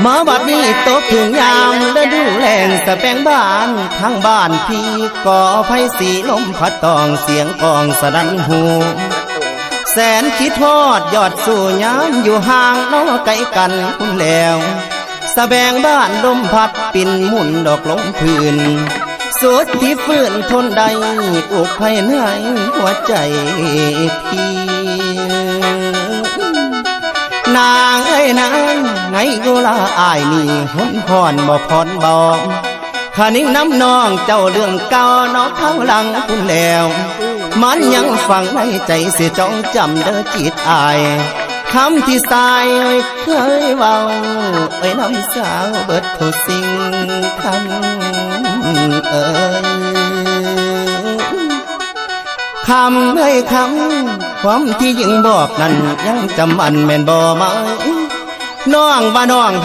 ມາບັດນີ້ຕົກເຖິງຍາມລະດູແລ້ງ ສະແປງບ້ານທາງບ້ານພີ່ ກໍໄພສີລົມພັດຕ້ອງ ສຽງກ້ອງສະໜັ່ນຫູ ແສນຄິດຮອດຍອດສູ່ຍາມຢູ່ຫ່າງເນາະ ໄກກັນພຸ້ນແລ້ວ ສະແບງບ້ານລົມພັດປິ່ນໝຸນດອກລົມພື້ນ ສຸດທີ່ຟື້ນທົນໄດ້ ອຸກໄພໃນຫົວໃຈພີ່. ນາງເອີຍນາງ ໃນເວລາອ້າຍນີ້ຫົນຫ້ອນບໍ່ຜ່ອນເບົາ ຄະນຶງນຳນ້ອງເຈົ້າເລື່ອງເກົ່າເນາະ ຄາວຫຼັງພຸ້ນແລ້ວ ມັນຍັງຝັງໃນໃຈ ຊິຈ້ອງຈຳເດີຈິດອ້າຍ ຄຳທີ່ຊາຍເຄີຍເວົ້າ ເອີຍນຳສາວເບິດທຸກສິ່ງ ຄຳເອີຍ ຄຳເອີຍຄຳ ຄວາມທີ່ຍິງບອກນັ້ນ ຍັງຈຳໝັ້ນແມ່ນບໍ່ໄໝ? ນ້ອງວ່ານ້ອງຮັ